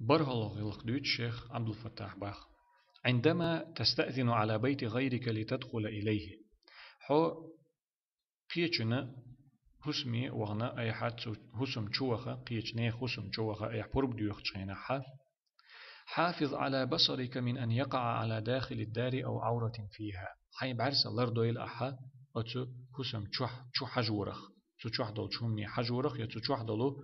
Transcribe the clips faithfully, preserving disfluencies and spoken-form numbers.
БархӀлагӀа гӀиллакх дуьйцу шайх Ӏабдул-Фаттахьа бах: «عندما تستأذن على بيت غيرك لتدخل إليه». Хьо кхечуьнан хӀусаме вахана, айхьа цу хӀусам чу ваха, кхечу нехан хӀусам чу ваха, айхьа пурба доьхучу хенахь, «حافظ على بصرك من أن يقع على داخل الدار أو عورة فيها». Хьайн бӀаьрса лардойла ахьа оцу хӀусам чохь, чу хьажорах, цу чохь долчу хӀумане хьажорах, я цу чохь долу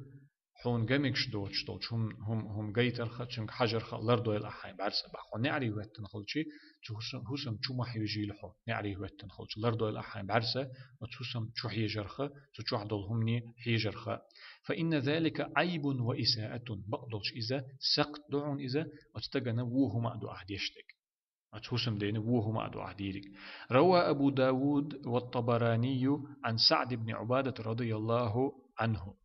хьуна гамигаш доцуш долчу хӀум-, хӀум-, хӀума гайтарха, цуьнга хьажарха лардойла ахьа хьайн бӀаьрса бах. Хьо неӀаре хӀоьттина хилчи, цу хӀусам, хӀусам чу ма хьежийла хьо, неӀаре хӀоьттина хилчи, лардойла ахьа хьайн бӀаьрса оцу хӀусам чу хьежарха, цу чохь долу хӀумане хьежарха. «فإن ذلك عيب وإساءة». Бакъдолуш иза сакхт ду хьуна иза, оцу стагана вон хӀума а ду ахьа деш дерг. Оцу хӀусамдена вон хӀума а ду ахьа дийриг. روى أبو داود والطبراني عن سعد بن عبادة رضي الله عنه.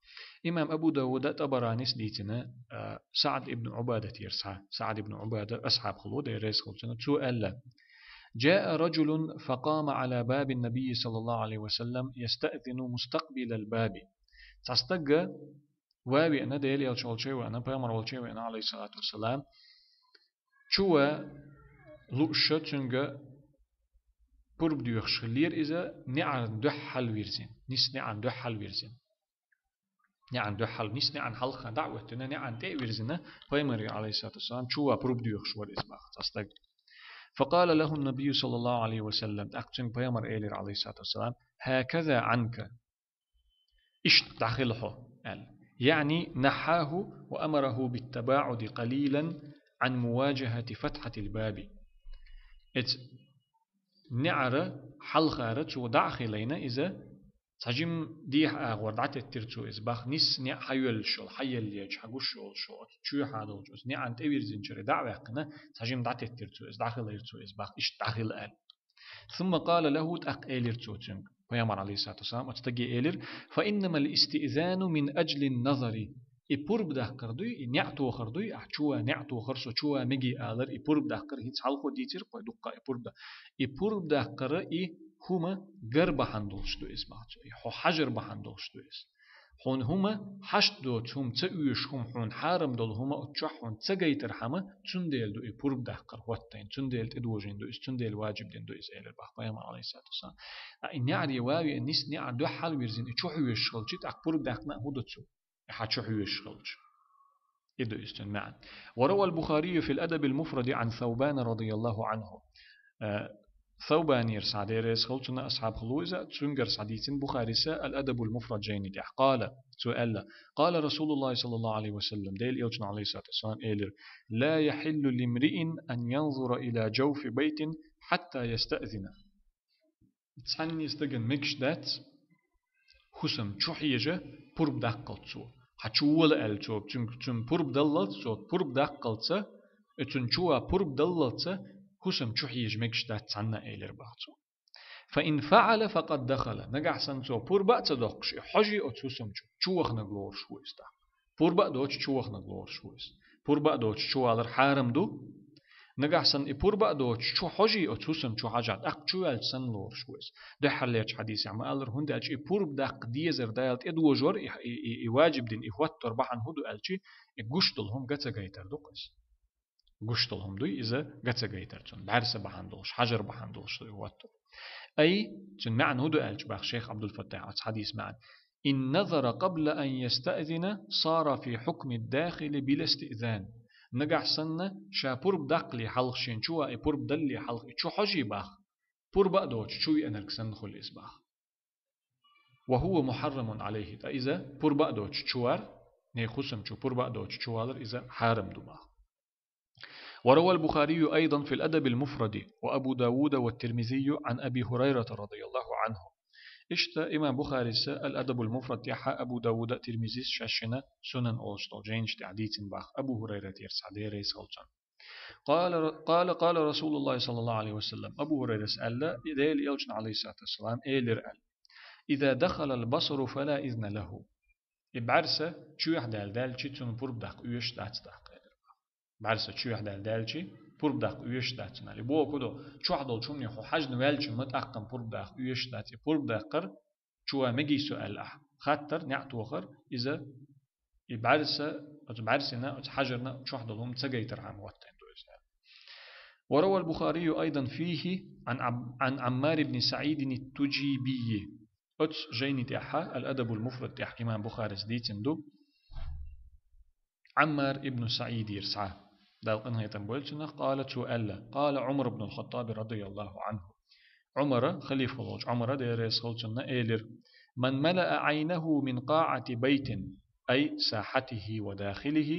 Имам Абу Давуда, ТӀабаранис дийцина, а, СаӀд ибн Ӏубадатера схьа. СаӀд ибн Ӏубада асхьаб хилла ву, Дела реза хуьлда цунна. Цо аьлла: «جاء رجل فقام على باب النبي صلى الله عليه وسلم يستأذن مستقبل الباب». Цхьа стаг ван веана, Дела элча волчу веана, пайхамар волчу веана, алейхиссалату вассалам, чу ван лууш цуьнга пурба доьхуш хиллера иза, неӀарна дуьхьал вирзина, нис неӀарна дуьхьал вирзина. НеӀарна дуьхьал, нис неӀарна хьалха дӀа а хӀоьттина, неӀарна тӀе а вирзина, пайхамаре, алейхиссалату вассалам, чу ван пурба доьхуш вара иза бах, цхьа стаг. فقال له النبي صلى الله عليه وسلم, тӀаккха цуьнга пайхамар элира, алейхиссалату вассалам: «هكذا عنك». Иштта дӀахила хьо, аьлла. يعني نحاه وأمره بالتباعد قليلا عن مواجهة فتحة الباب. Эца неӀара хьалхара цо дӀа а хилийна иза, цхьа жима дехьа агӀор дӀатеттира цо иза бах, нис неӀ хьайоьллуш йолу, хьаеллачу, хьагуш йолуш йолу, оцу чоьхьа долчу оцу неӀарна тӀевирзинчуьра дӀа а ваьккхина, цхьа жима дӀатеттира цо иза, дӀахилийра цо иза бах, иштта дӀахила аьлла. ثم قال له, тӀаккха элира цо цуьнга, пайхамар, алейхиссалату вассалам, оцу стаге элира: «فإنما الاستئذان من أجل النظر». И пурба даккхар дуй, и неӀ тохар дуй, ахь чу ван неӀ тохар, со чу ван мегий алар, и пурба даккхар, хӀинца хьалхо дийцира кхой дуккха и пурба да-, и пурба даккхара и хӀума гар бахьана долуш ду иза бах цо, и хьо хьажар бахьана долуш ду иза. Хьуна хӀума хьашт доцу хӀума, ца оьшуш хӀума, хьуна хьарам долу хӀума оцу чохь хьуна ца гайтархьама, цундела ду и пурба даккхар хӀоттайна, цундела тӀедожийна ду иза, цундела ваджиб дина ду иза, элира бах пайхамар, алейхиссалату вассалам. Ткъа и неӀаре ван веана, нис неӀарна дуьхьал вирзина, и чу хьоьжуш хилчи, тӀаккха пурба даьккхина а хӀун ду цо? И хьан чу хьоьжуш хилча. И ду иза цуьнан маьӀна. وروى البخاري في الأدب المفرد عن ثوبان رضي الله عنه. Э, Саубанера схьа, Дела реза хуьлда цунна, асхьаб хилла ву иза, цуьнгара схьадийцина Бухарис Ал-Адабул Муфрад жайни тӀехь. Къала, цо аьлла: «قال رسول الله صلى الله عليه وسلم», Дела элчано, алейхиссалату вассалам, элира: «لا يحل لامرئ أن ينظر إلى جوف بيت حتى يستأذن». Цхьанне стагана мегаш дац хӀусам чу хьежа пурба даккхалц цо. Хьан чу вола аьлла цо, цуьнга, цуьнан пурба даллалц цо, пурба даккхалца, и цуьнан чу ван пурба даллалца хӀусам чу хьежа мегаш дац цхьанна, элира бах цо. «فإن فعل فقد دخل». Нагахь санна цо пурба а ца доккхуш, и хьожий оцу хӀусам чу, чу ваханарг лоруш ву иза тӀаккха. Пурба а доцуш, чу ваханарг лоруш ву иза. Пурба а доцуш, чу валар хьарам ду. Нагахь санна и пурба а доцуш, чу хьожий оцу хӀусам чу хьажахь, тӀаккха чу ваьлча санна лоруш ву иза. Дуьххьарлерчу хьадисехь ма-аллара, хӀунда аьлча и пурба даккха дезар Дала тӀедожор, и, и, и, и ваджиб дина, и хӀоттор бахьана хӀун ду аьлчи, и гуш долу хӀума ган ца гайтар ду-кх иза. Гуш долу хӀума дуй иза ган ца гайтар цунна. БӀаьрса бахьана долуш, хьажар бахьана долуш ду и хӀоттор. Ай, цуьнан маьӀна хӀун ду аьлча бах шайх Ӏабдул-Фаттахь оцу хьадисан маьӀна: «إن نظر قبل أن يستأذن صار في حكم الداخل بلا استئذان». Нагахь санна, ша пурба даккхале хьалха, шен чу ван и пурба даллале хьалха и чу хьожий бах, пурба а доцуш чу веанарг санна хуьлу иза бах. «وهو محرم عليه». Ткъа иза пурба а доцуш чу вар, нехан хӀусам чу пурба а доцуш чу валар иза хьарам ду бах. «وروى البخاري أيضا في الأدب المفرد وأبو داود والترمذي عن أبي هريرة رضي الله عنه». Иштта имам Бухарис Ал-Адабул Муфрад тӀехь, Абу Давуда, Тирмизис шаьшшина Сунан олуш долу жайнаш тӀехь дийцина бах Абу Хурайратера схьа, Дела реза хуьлда цунна. قال، قال، قال رسول الله صلى الله عليه وسلم. Абу Хурайрас аьлла, Дела элчано, алейхиссалату вассалам, элира аьлла: «إذا دخل البصر فلا إذن له». И бӀаьрса чоьхьа даьлла даьлчи, цунна пурба даккха оьшуш дац тӀаккха, элира. БӀаьрса чоьхьа даьлла даьлчи, пурба даккха оьшуш дац цунна. И боху ду, чохь долчу хӀумане хьо хьаьжна ваьлча ма тӀаккха пурба даккха оьшуш дац. И пурба даккхар чу ван мегий со аьлла ахь хаттар, неӀ тохар, иза и бӀаьрса оцу бӀаьрсина, оцу хьажарна чохь долу хӀума ца гайтархьама хӀоттийна ду иза. وروى البخاري أيضا فيه عن عب-، عن عمار بن سعيد التجيبي. Оцу жайни тӀехь, Ал-Адабул Муфрад тӀехь имам Бухарис дийцина ду. Ӏаммар ибн СаӀидера цхьа, Дала къинхетам бойла цунах, къала, цо аьлла: قال عمر بن الخطاب رضي الله عنه. Ӏумара, халифа волчу Ӏумара, Дела реза хуьлда цунна, элира: من ملأ عينه من قاعة بيت، أي ساحته وداخله،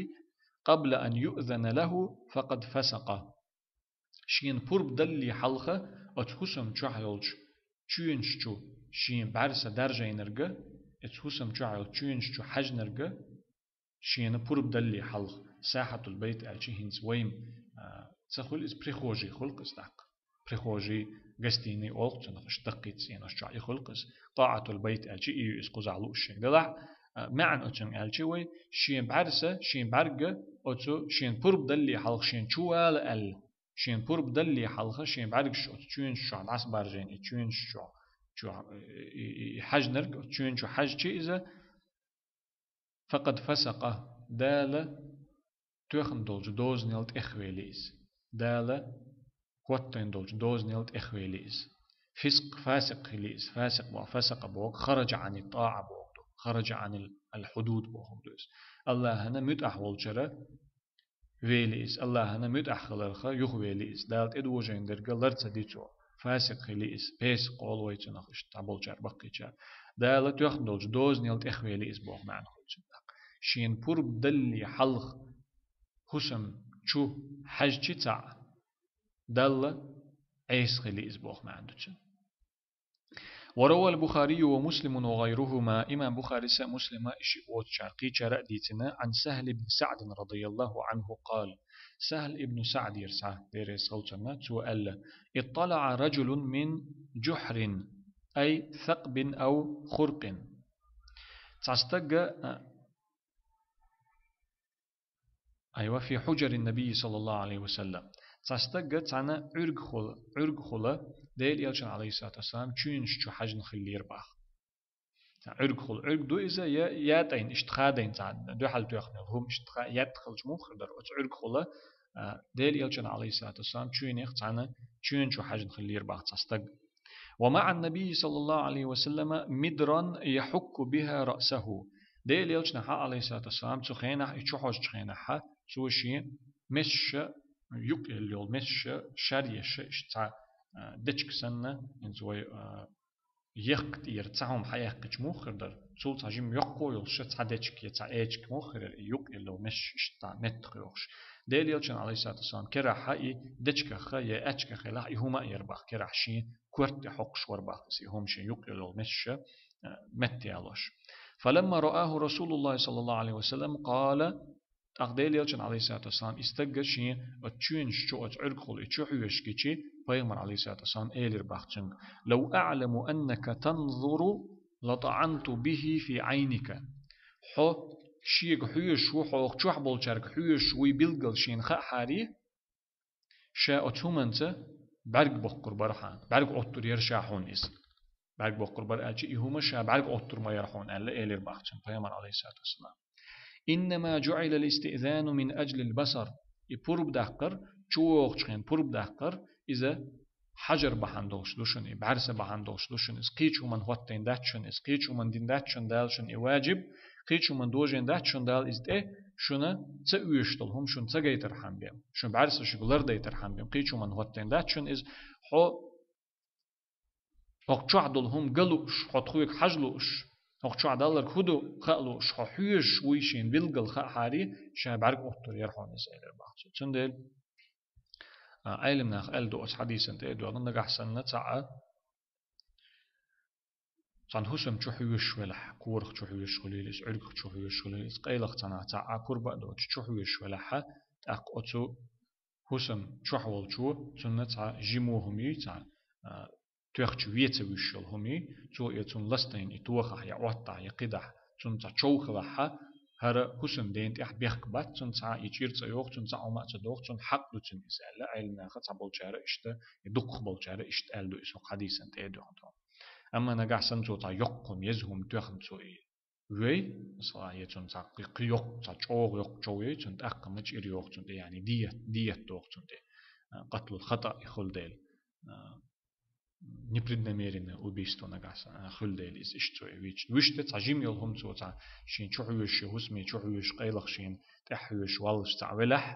قبل أن يؤذن له، فقد فسق. Шена пурба далле хьалха оцу хӀусам чохь йолчу чоьнаш чу шен бӀаьрса даржийнарг, оцу хӀусам чохь йолчу чоьнаш чу хьаьжнарг, шена пурба далле хьалха, сахьатул байт аьлча хӀинца вайна, а, ца хуьлу иза, прихожий хуьлу-кх иза тӀаккха. Прихожий, гостиный олу-кх цунах, уьш даккхийчу цӀенош чохь и хуьлу-кх иза. Къаатул байт аьлча и ю иза, кхузахь лууш шега делахь, а, маьӀна оцуьнан аьлча вай, шен бӀаьрса, шен бӀаьрга оцу шена пурба далле хьалха шена чу вала аьлла. Шена пурба далле хьалха шен бӀаьргаш оцу чоьнаш чохь дӀасабаржийна, и чоьнаш чохь, чохь, и, и, и хьаьжнарг оцу чоьн чу хьаьжча иза, فقد فسق, Дала тоьхна долчу дозанел тӀехвели иза. Дала хӀоттийна долчу дозанел тӀехвели иза. Фискъ, фасикъ хили иза. Фасикъ боху, фасакъа боху, خرج عن الطاعة боху ду. خرج عن ال-، الحدود бохург ду иза. Аллахьана муьтӀахь волчара вели иза. Аллахьана муьтӀахь хиларх юхавели иза. Дала тӀедожийна дерг лар ца ди цо. Фасикъ хили иза. Песикъ олу вай цунах, иштта цхьаболчара, баккхийчара. Дала тоьхна долчу дозанел тӀехвели иза боху маьӀна хуьлу цуьнан тӀаккха. Шена пурба далле хьалха хӀусам чу хьаьжча цхьаъ, Далла Ӏеса хили иза боху маьӀна ду цуьнан. وروى البخاري ومسلم وغيرهما, имам Бухарис а, Муслима а, и шиъ воцучара, кхечара а дийцина, عن سهل بن سعد رضي الله عنه قال, СахӀл ибн СаӀдера цхьа, Дела реза хуьлда цунна, цо аьлла: اطلع رجل من جحر، أي ثقب أو خرق. Цхьа стаг, а, أيوة، في حجر النبي صلى الله عليه وسلم. Цхьа стаг цхьана Ӏуьргахула, Ӏуьргахула Делан Элчан, عليه الصلاة والسلام, чоьнаш чу хьаьжна хиллера боху. Цхьа Ӏуьргахула, Ӏуьрг ду иза, я, я тӀайн, иштта хадийна цхьа дуьхьал тоьхна йолу хӀума, иштта ха-, ятта хилча муха хир дара, оцу Ӏуьргахула, а, Делан Элчан, عليه الصلاة والسلام, чоьнех цхьана чоьн чу хьаьжна хиллера боху цхьа стаг. ومع النبي صلى الله عليه وسلم مدرا يحك بها رأسه. Делан Элчанехь, عليه الصلاة والسلام, цу хенахь, и чу хьожучу хенахь, цо шен месаш, юкъ елла йолу месаш, шар еш, иштта цхьа, а, дечка санна, хӀинца вай, а, ехк тӀера цхьа хӀума хьаяьккхича муха хир дара, цул цхьа жима йоккха йолуш цхьа дечка я цхьа эчка муха хир яра, и юкъ елла йолу месаш иштта цхьа меттах йохуш. Делан Элчан, عليه الصلاة والسلام, керахь и дечках я эчках елахь, и хӀума а яра боху керахь, шен корта тӀе хьокхуш вара боху иза, и хӀума шен юкъ елла йолу месаш, а, метта ялош. فلما رآه رسول الله صلى الله عليه وسلم قال, тӀаккха Делан Элчан, عليه الصلاة والسلام, и стаг шен оцу чоьнаш чу, оцу Ӏуьргахула и чу хьоьжуш гичи, Пайхамар, عليه الصلاة والسلام, элира боху цуьнга: لو أعلم أنك تنظر لطعنت به في عينك. Хьо шега хьоьжуш ву, хьох чохь болчаьрга хьоьжуш вуй билггал шена хаахьара, ша оцу хӀуманца бӀаьрг боккхур бара хьуна, бӀаьрг Ӏоттур яра ша хьуна иза. БӀаьрг боккхур бара аьлча, и хӀума ша бӀаьрг Ӏоттур ма яра хьуна аьлла, элира боху цуьнга Пайхамар, عليه الصلاة والسلام. إنما جعل الاستئذان من أجل البصر. И пурба даккхар, чу вогӀучу хенахь пурба даккхар, иза хьажар бахьана долуш ду шуна, и бӀаьрса бахьана долуш ду шуна, иза кхечу хӀуманна хӀоттийна дац шуна, иза кхечу хӀуманна дина дац шуна Дала шуна и ваджиб, кхечу хӀуманна дожийна дац шуна Дала иза тӀе, шуна ца оьшуш долу хӀума шуна ца гайтархьама бен, шун бӀаьрса шуьга лардайтархьама бен, кхечу хӀуманна хӀоттийна дац шуна иза, хьо хӀокху чохь долу хӀума ган лууш, хьо тхоьга хьажа лууш, хӀокху чохь далларг хӀун ду хаа лууш, хьо хьоьжуш вуй шена билггал хаахьара, ша бӀаьрг Ӏоттур яра хьуна иза, элира боху цо. Цундела, а, Ӏеламнаха аьлла ду оцу хьадисан тӀе а доьгӀна, нагахь санна цхьа а цхьана хӀусам чу хьоьжуш велахь, корах чу хьоьжуш хуьлийла иза, Ӏуьргах чу хьоьжуш хуьлийла иза, къайлаха цхьанхьа цхьа а пурба а доцуш чу хьоьжуш велахь, тӀаккха оцу хӀусам чохь волчо, цунна цхьа жимо хӀума юй, цхьа, а, тоьхча вен ца вуьсуш йолу хӀума юй, цо и цунна ластийна и тохахь я Ӏоттахь я кхидӀа, цунна цхьа чов хилахь, хӀара хӀусам дена тӀехь бехк бац, цунна цхьа а и чӀир ца йоху, цунна цхьа а хӀума а ца доху, цунна хьакъ ду цуьнан иза аьлла, Ӏеламнаха цхьаболчара иштта, и дукхахболчара иштта аьлла ду иза хӀокху хьадисан тӀе а доьгӀна. Амма нагахь санна цо цхьа йоккха хӀума, еза хӀума тоьхна цо и вей, масала, е цун цхьа кхы-, кхы йоккха, цхьа чӀоагӀа йоккха чов вей, цун тӀаккха ма чӀир йоах цун тӀе, яъни дият, дият доах цун тӀе. А, къатлул хатӀа и хул дела. А, непреднамеренное убийство нагахь санна, а, хул дела из иштта цо вийча. Вуьшта цхьа жима йола хӀума цо цхьа шийна чу хьоьжуш, ший хӀусаме чу хьоьжуш, къайлаха шийна тӀехьа хьоьжуш валлаш цхьа велахь,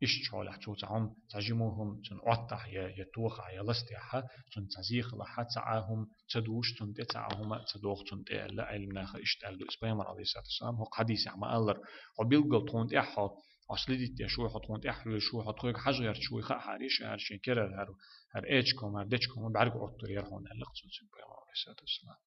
иштта хьолахь цо цхьа хӀума, цхьа жима хӀума цун Ӏоттахь, я, я тохахь, я ластехь, цун цхьа зе хилахь, цхьа а хӀума ца душ цун тӀе, цхьа а хӀума ца доах цун тӀе аьлла, Ӏилманаха иштта аьлла ду. Из пайхамар, алейхиссалату вассалам, хӀокху хьадисехь ма-аллара: хьо билггал тхуна тӀехь хьо, хьо следить деш ву хьо, тхуна тӀехь хьоьжуш ву хьо, тхоьга хьажа гӀерташ ву хьо, хаа хьарийша хьара шен керара хьара, хьара эчком, хьара дечком бӀарга Ӏоттур яра хьуна аьлла цо цуьнга пайхамар, алейхиссалату вассалам.